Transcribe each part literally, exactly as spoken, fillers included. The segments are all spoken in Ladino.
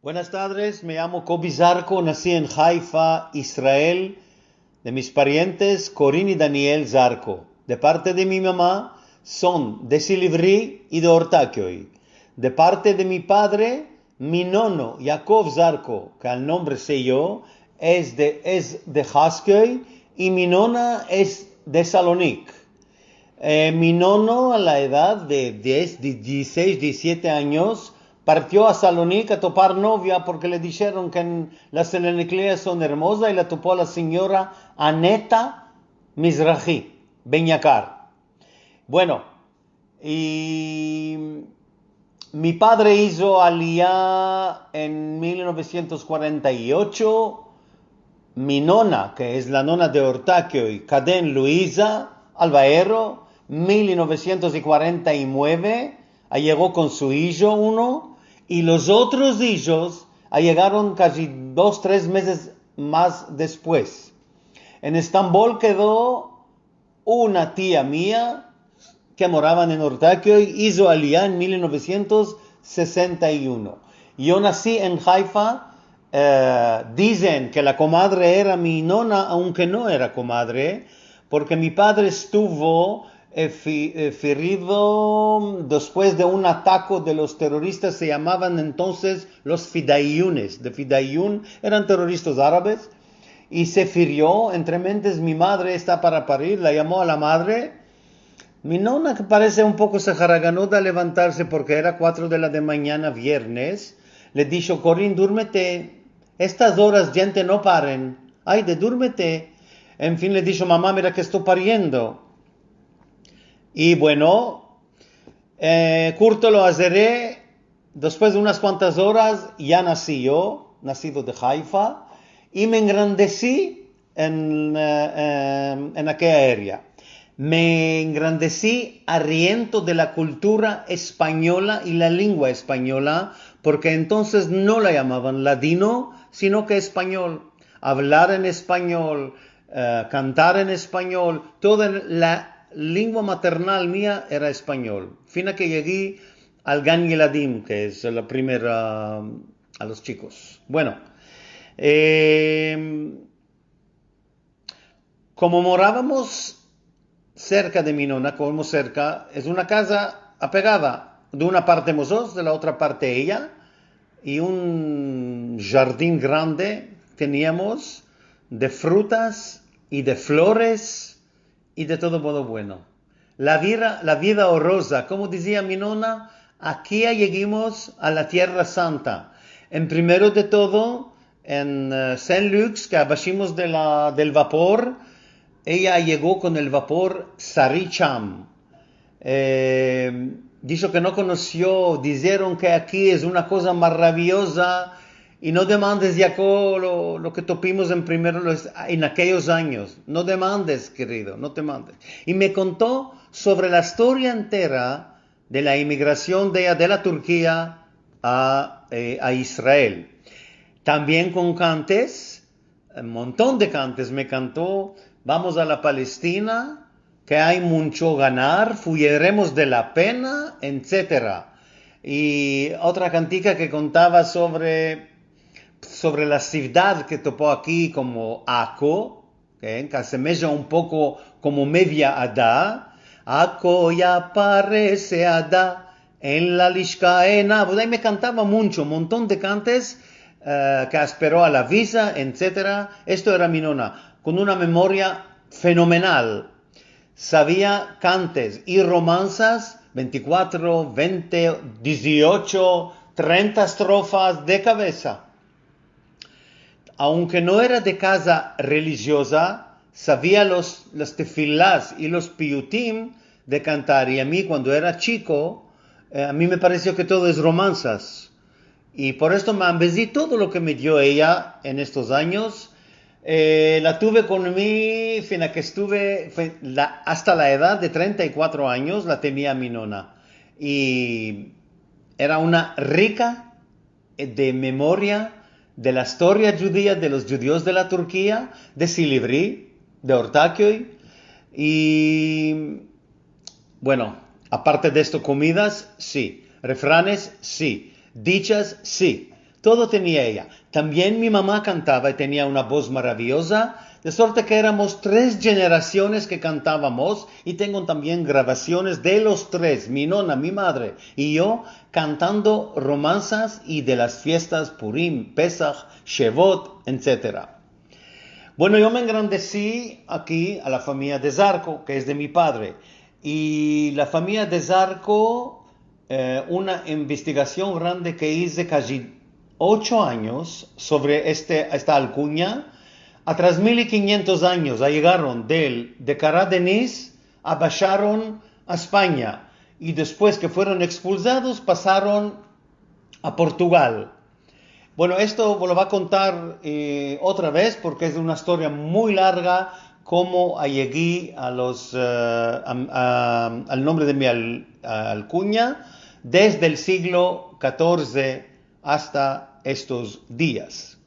Buenas tardes, me yamo Kobi Zarko, nasi en Haifa, Israel, de mis parientes Korin i Daniel Zarko. De parte de mi mama son de Silivri i de Ortakyoi. De parte de mi padre, mi nono Yakov Zarko, ke al nombre se yo, es de, es de Haskoi i mi nona es de Salonik. Eh, mi nono, a la edad de diez, de dizisesh, dizisiete anyos, partio a Salonik a topar novia porke le disheron ke en, las Saloniklias son ermozas i la topo la sinyora Aneta Mizrahi Benyakar. Bueno, i mi padre izo aliya en mil novesientos kuarenta i ocho, mi nona, ke es la nona de Ortakyoi, Kaden Luiza Alvaero, mil novesientos kuarenta i mueve, ayego kon su ijo uno, i los otros ijos ayegaron kaji dos, tres mezes mas despues. En Estambol kedo una tia mia ke moravan en Ortakyoi, izo aliya en mil novesientos sesenta i uno. Yo nasi en Haifa, eh, dizen ke la komadre era mi nona, aunke no era komadre, porke mi padre estuvo, eh, fi-, eh, ferido despues de un atako de los teroristas, se yamavan entonses los Fidaiyunes, de Fidaiyun, eran teroristas arabes, i se ferio, entre mentes mi madre esta para parir, la yamo a la madre. Mi nona, ke parese un poko se haragano de levantarse porke era kuatro de la de manyana, viernes, le disho: "Korin, durmete, estas oras djente no paren, ayde, durmete." En fin, le disho: "Mama, mira ke esto pariendo." I bueno, eh, kurto lo azere, despues de unas kuantas oras ya nasi yo, nasido de Haifa, i me engrandesi en, eh, em, en akeya area. Me engrandesi ariento de la kultura espanyola i la lingua espanyola, porke entonses no la yamavan ladino, sino ke espanyol. Avlar en espanyol, eh, kantar en espanyol, toda la lingua maternal mia era espanyol. Fina ke yegi al Gan Yeladim, ke es la primera, a los chikos. Bueno, em, komo moravamos serka de mi nona, komo serka, es una kaza apegada, de una parte mozotros, de la otra parte eya, i un jardin grande teniamos de frutas i de flores i de todo modo bueno. La vida, la vida oroza, komo dizia mi nona, aki yegimos a la Tierra Santa. En primero de todo, en, eh, Saint-Lux, ke abashimos de la, del vapor, eya yego kon el vapor Sari Cham. Eh, disho ke no konosio, dizeron ke aki es una koza maraviyoza, i no demandes, Yako, lo, lo ke topimos en primero, los, en akeyos anyos. No demandes, kerido, no demandes. I me konto sovre la istoria entera de la imigrasion de eya de la Turkia a, eh, a Israel. Tambien kon kantes, un monton de kantes me kanto, Vamos a la Palestina, ke ay muncho ganar, fuyeremos de la pena, etsetera. I otra kantika ke kontava sovre, sovre la sivdad ke topo aki komo Ako, eh, ke asemeja un poko komo media ada. Ako ya parese ada en la lishka ena. Pues ayi me kantava muncho, monton de kantes, eh, ke espero a la viza, etsetera. Esto era mi nona, kon una memoria fenomenal. Savia kantes i romansas, ventikuatro, vente, diziocho, trenta estrofas de kavesa. Aunke no era de kaza relijioza, savia los, los tefilas i los piyutim de kantar. I a mi, kuando era chiko, eh, a mi me paresio ke todo es romansas. I por esto me ambezi todo lo ke me dio eya en estos anyos. Eh, la tuve kon mi, fina ke estuve, fe-, la, asta la edad de trenta i kuatro anyos la tenia mi nona. I era una rika, eh, de memoria de la istoria djudia, de los djudios de la Turkia, de Silivri, de Ortakyoi. I, bueno, aparte de esto, komidas, si. Refranes, si. Dichas, si. Todo tenia eya. Tambien mi mama kantava i tenia una boz maraviyoza, de suerte ke eramos tres jenerasiones ke kantavamos, i tengo tambien gravasiones de los tres, mi nona, mi madre i yo, kantando romansas i de las fiestas Purim, Pesah, Shevot, etsetera. Bueno, yo me engrandesi aki a la famiya de Zarco, ke es de mi padre. I la famiya de Zarco, eh, una investigasion grande ke ize kaji ocho anyos sovre este, esta alkunya. Atras mil i kinyentos anyos ayegaron del, de Kara Denis, abasharon a Espanya, i despues ke fueron ekspulsados, pasaron a Portugal. Bueno, esto vo lo vo a kontar, eh, otra vez porke es una istoria muy larga, komo ayegi a los, eh, a, a, al nombre de mi al-, alkunya desde el siglo katorze asta estos dias.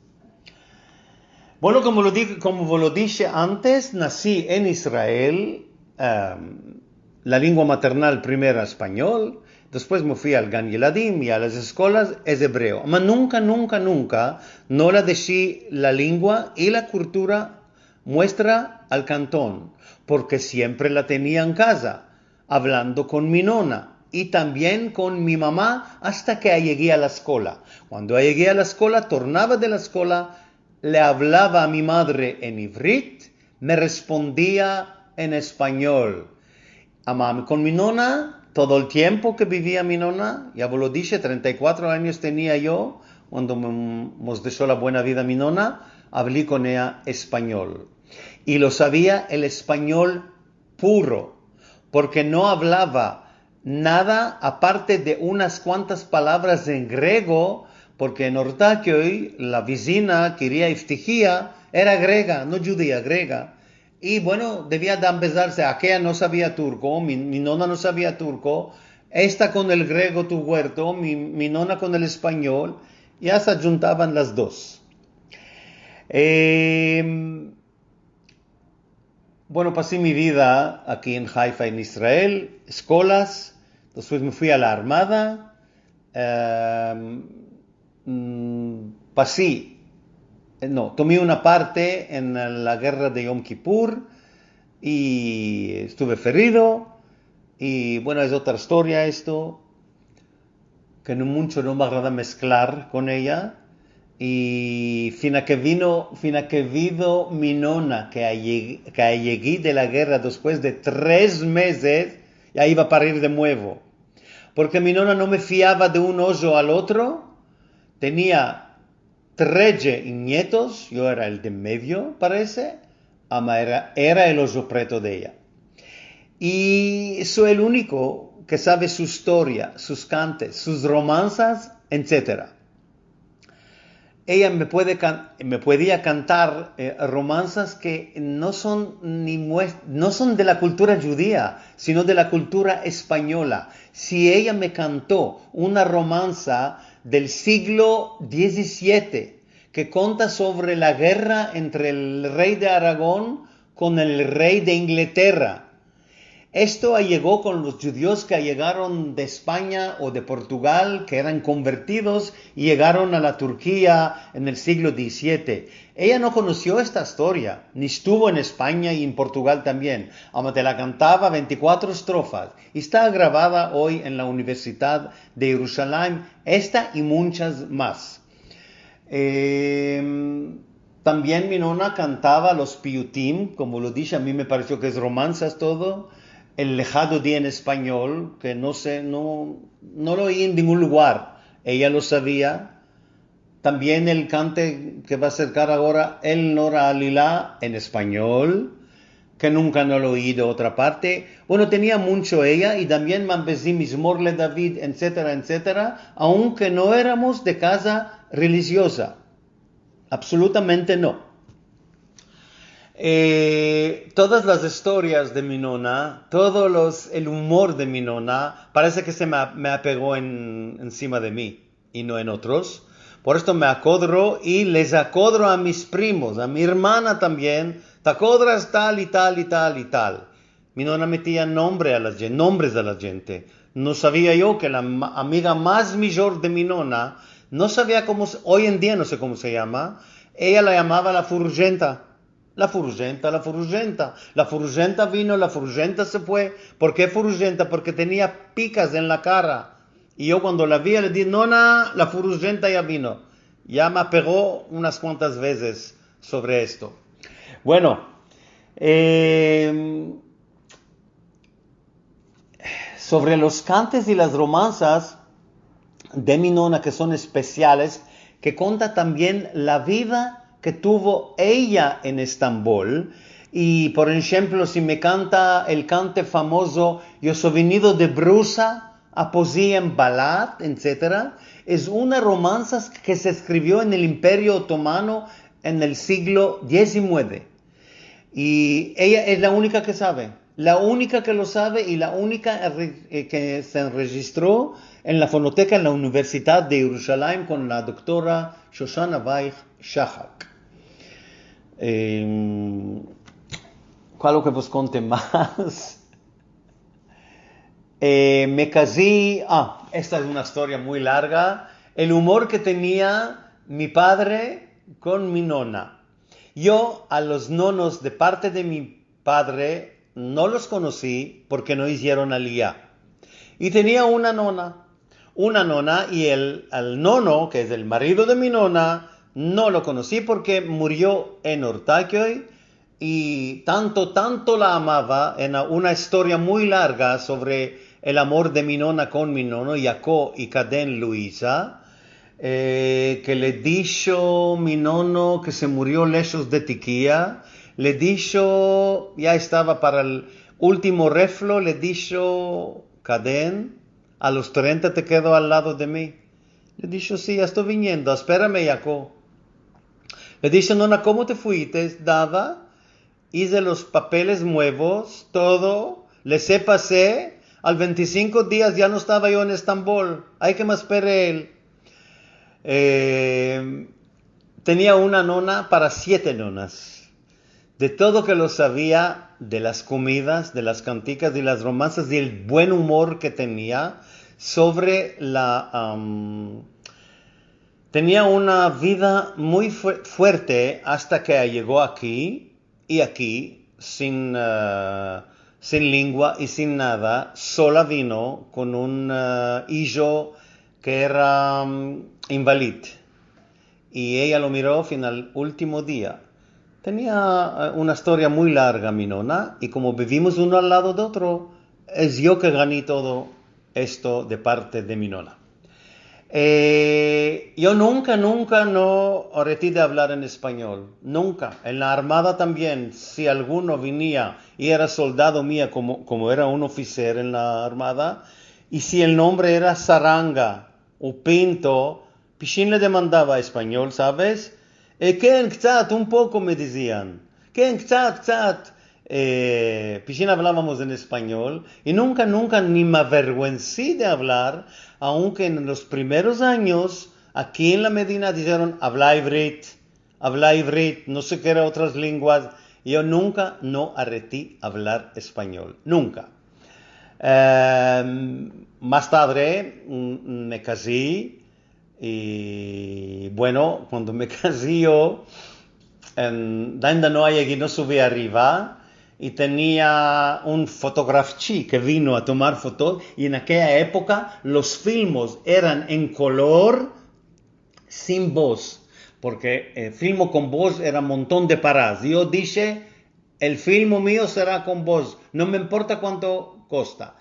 Bueno, komo lo di-, komo vo lo dishe antes, nasi en Israel, em, la lengua maternal primera espanyol, despues me fui al Gan Yeladim i a las eskolas, es ebreo. Ma nunka, nunka, nunka no la deshi la lengua i la kultura muestra al kanton, porke siempre la tenia en kaza, avlando kon mi nona i tambien kon mi mama asta ke ayegi a la eskola. Kuando ayegi a la eskola, tornava de la eskola, le avlava a mi madre en ivrit, me respondia en espanyol. Ama kon mi nona, todo el tiempo ke bivia mi nona, ya vo lo dishe, trenta i kuatro anyos tenia yo kuando me, mos desho la buena vida mi nona, avli kon eya espanyol. I lo savia el espanyol puro, porke no avlava nada aparte de unas kuantas palavras en grego, porke en Ortakyoi la vizina, Kiria Iftihia, era grega, no djudia, grega. I, bueno, devia de ambezarse, akeya no savia turko, mi, mi nona no savia turko, esta kon el grego tu guerto, mi, mi nona kon el espanyol, ya se adjuntavan las dos. Em, Bueno, pasi mi vida aki en Haifa, en Israel, eskolas, despues me fui a la armada, em, mm, pasi, eh, no, tomi una parte en la gerra de Yom Kipur i estuve ferido, i, bueno, es otra istoria esto. Ke no muncho no me agrada mesklar kon eya, i fina ke vino, fina ke vino mi nona, ke ayeg-, ke ayegi de la gerra despues de tres mezes, ya iva a parir de muevo. Porke mi nona no me fiava de un ojo al otro, tenia tredje nyetos, yo era el de medio, parese, ama era, era el ojo preto de eya. I so el uniko ke save su istoria, sus kantes, sus romansas, etsetera. Eya me puede kan-, me puedia kantar, eh, romansas ke no son ni mues-, no son de la kultura djudia, sino de la kultura espanyola. Si eya me kanto una romansa del siglo dizisiete, ke konta sovre la gerra entre el rey de Aragon kon el rey de Inglaterra. Esto ayego kon los djudios ke ayegaron de Espanya o de Portugal, ke eran konvertidos i yegaron a la Turkia en el siglo dizisiete. Eya no konosio esta istoria, ni estuvo en Espanya i en Portugal tambien, ama te la kantava ventikuatro estrofas, i esta gravada oy en la Universidad de Yerushalayim, esta i munchas mas. Em, tambien mi nona kantava los piyutim, komo lo dishe, a mi me paresio ke es romansas todo, el lejado dia en espanyol, ke no se, no, no lo oyi en ningun lugar, eya lo savia. Tambien el kante ke vo a aserkar agora, El Nor Alila, en espanyol, ke nunka no lo oyi de otra parte. Bueno, tenia muncho eya, i tambien me ambezi Mizmor le David, etsetera, etsetera, aunke no eramos de kaza relijioza. Apsolutamente no. Eh, todas las istorias de mi nona, todos los, el umor de mi nona, parese ke se me, me apego en, ensima de mi i no en otros. Por esto me akodro i les akodro a mis primos, a mi ermana tambien. Te akodras tal i tal i tal i tal. Mi nona metia nombre a la djen-, nombres a la djente. No savia yo ke la ma-, amiga mas mijor de mi nona No savia komo se, oy en dia no se komo se yama. Eya la yamava la furujenta. La furujenta, la furujenta. La furujenta vino, la furujenta se fue. Por ke furujenta? Porke tenia pikas en la kara. I yo kuando la vi, le di, "Nona, la furujenta ya vino." Ya me apego unas kuantas vezes sovre esto. Bueno, em, sovre los kantes i las romansas de mi nona, ke son espesiales, ke konta tambien la vida ke tuvo eya en Estambol. I, por enshemplo, si me kanta el kante famozo, "Yo so vinido de Brusa, a pozi en Balat", etsetera, es una romansa ke se eskrivio en el Imperio Otomano en el siglo diesinueve. I eya es la unika ke save, la unika ke lo save i la unika re-, eh, ke se rejistro en la fonoteka en la Universidad de Yerushalayim kon la doktora Shoshana Weich Shahak. Em, kualo ke vos konte mas? Eh, me kazi, ah, esta es una istoria muy larga. El umor ke tenia mi padre kon mi nona. Yo a los nonos de parte de mi padre no los konosi porke no izieron aliya. I tenia una nona, una nona, i el, al nono, ke es el marido de mi nona, no lo konosi porke murio en Ortakoy, i tanto, tanto la amava, en una istoria muy larga sovre el amor de mi nona kon mi nono, Yako i Kaden Luisa, eh, ke le disho mi nono ke se murio leshos de Tikia, le disho, ya estava para el ultimo reflo, le disho, "Kaden, a los trenta te kedo al lado de mi." Le disho, "Si, ya esto viniendo, asperame, Yako." Le disho, "Nona, komo te fuites?" Dava, ize los papeles muevos, todo, lese-pase, al ventisinko dias ya no estava yo en Estambol, ay ke me aspere el. Eh, tenia una nona para siete nonas. De todo ke lo savia, de las komidas, de las kantikas, de las romansas, del buen umor ke tenia sovre la, am, tenia una vida muy fue-, fuerte asta ke yego aki, i aki, sin, eh, sin lengua i sin nada, sola vino kon un, eh, ijo ke era, mm, invalid. I eya lo miro fin al ultimo dia. Tenia, eh, una istoria muy larga mi nona, i komo bivimos uno al lado de otro, es yo ke gani todo esto de parte de mi nona. Eh, yo nunka, nunka no areti de avlar en espanyol. Nunka. En la armada tambien, si alguno vinia i era soldado mia, komo, komo era un ofiser en la armada, i si el nombre era Saranga o Pinto, pishin le demandava espanyol, saves? Eh, ken ktsat, un poko, me dizian. Ken ktsat, ktsat. Eh, pishin avlavamos en espanyol, i nunka, nunka ni me averguensi de avlar, aunke en los primeros anyos, aki en la Medina dijeron, "Avla ivrit, avla ivrit, no se kere otras lenguas." Yo nunka no areti avlar espanyol, nunka. Em, mas tadre, mm, me kazi, i, bueno, kuando me kazi yo, en, ainda no ayegi, no suvi arriva, i tenia un fotografchi ke vino a tomar fotos, i en akeya epoka los filmos eran en kolor sin boz, porke, eh, filmo kon boz era monton de paras. Yo dishe, "El filmo mio sera kon boz, no me importa kuanto kosta."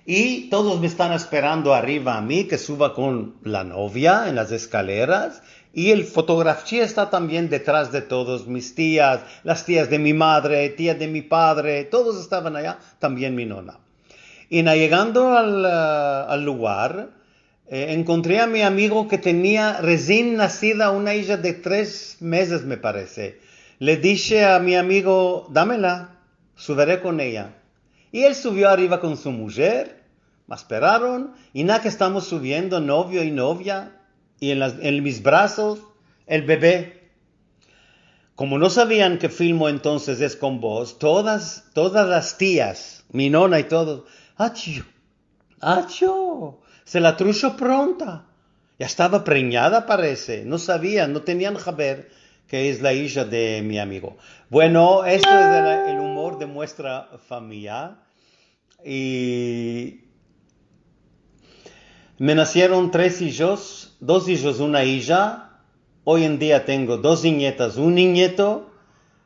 I todos me estan asperando arriva a mi ke suva kon la novia en las eskaleras, i el fotografchi esta tambien detras de todos, mis tias, las tias de mi madre, tias de mi padre, todos estavan aya, tambien mi nona. I na yegando al, ah, al lugar, eh, enkontri a mi amigo ke tenia resin nasida una ija de tres mezes, me parese. Le dishe a mi amigo, "Damela, suvere kon eya." I el suvio arriva kon su mujer, me asperaron, i na ke estamos suviendo novio i novia, i en las, en mis brazos, el bebe. Komo no savian ke filmo entonses es kon boz, todas, todas las tias, mi nona i todos, "Atsho, atsho, se la trusho pronta." Ya estava prenyada, parese. No savian, no tenian haber ke es la ija de mi amigo. Bueno, esto es el, el umor de muestra famiya. I me nasieron tres ijos, dos ijos, una ija. Oy en dia tengo dos inyetas, un inyeto.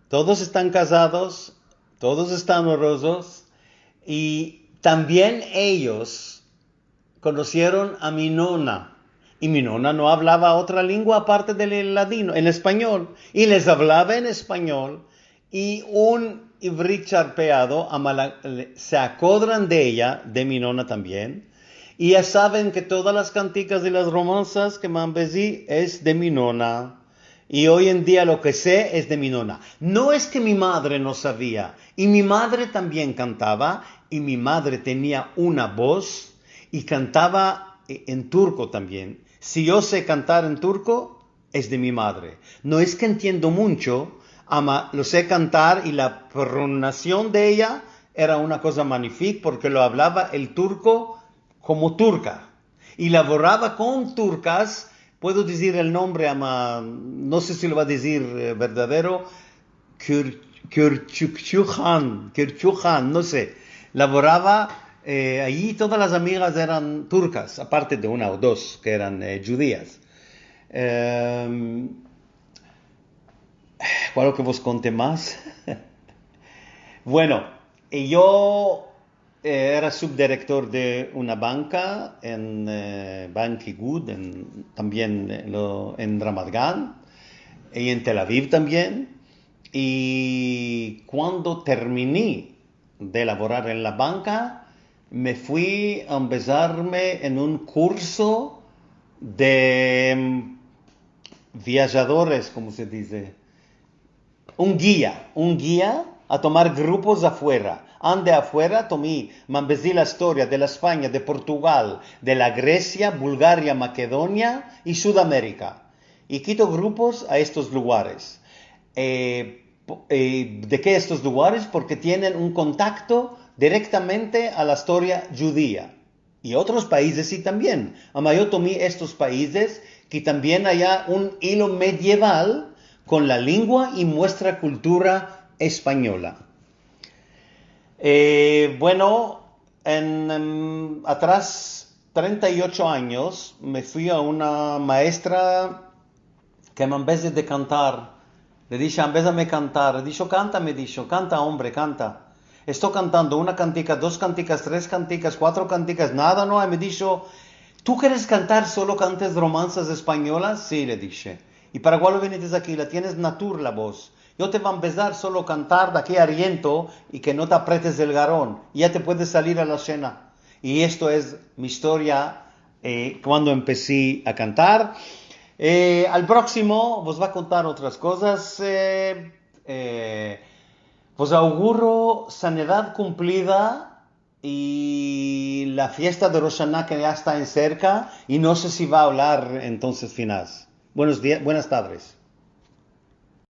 Todos estan kazados, todos estan onrozos. I tambien eyos konosieron a mi nona. I mi nona no avlava otra lengua aparte del ladino, el espanyol. I les avlava en espanyol. I un ivrit sharpeado, ama la, le, se akodran de eya, de mi nona tambien. I ya saven ke todas las kantikas i las romansas ke me ambezi es de mi nona. I oy en dia lo ke se es de mi nona. No es ke mi madre no savia, i mi madre tambien kantava, i mi madre tenia una boz, i kantava, e, en turko tambien. Si yo se kantar en turko, es de mi madre. No es ke entiendo muncho, ama lo se kantar i la pronunsiasion de eya era una koza magnifik porke lo avlava el turko komo turka. I lavorava kon turkas, puedo dizir el nombre, ama, no se si lo va a dizir, e, verdadero, Kür-, Kürtçükçü Han, Kürtçü Han, no se. Lavorava, e, ayi todas las amigas eran turkas, aparte de una o dos ke eran, e, djudias. Em, kualo ke vos konte mas? Bueno, e, yo e, era subdirektor de una banka en, e, Bank Igud, en, tambien, e, lo, en Ramat Gan, i en Tel Aviv tambien. I kuando termini de lavorar en la banka, me fui a ambezarme en un kurso de, em, viajadores, komo se dize, un gia, un gia a tomar grupos afuera. Ande afuera tomi, me ambezi la istoria de la Espanya, de Portugal, de la Gresia, Bulgaria, Makedonia i Sudamerika. I kito grupos a estos lugares. E, po-, e, de ke estos lugares? Porke tienen un kontakto direktamente a la istoria djudia. I otros paizes si tambien. Ama yo tomi estos paizes ke tambien aya un ilo medieval kon la lengua i muestra kultura espanyola. E, bueno, en, em, atras trenta i ocho anyos me fui a una maestra ke me ambeze de kantar. Le dishe, ambezame kantar. Le disho, kanta, me disho, kanta, ombre, kanta. Esto kantando una kantika, dos kantikas, tres kantikas, kuatro kantikas, nada no ay. Me disho, tu keres kantar solo kantes romansas espanyolas? Si, le dishe. I para kualo vinites aki? La tienes natur la boz. Yo te va a ambezar solo kantar de aki ariento i ke no te apretes el garon. I ya te puedes salir a la shena. I esto es mi istoria, e, kuando empesi a kantar. E, al proksimo vos va a kontar otras kozas. E, e, vos auguro sanedad kumplida i la fiesta de Rosh Ashana ke ya esta en serka i no se si va a avlar entonses finas. Buenos dias, buenas tardes.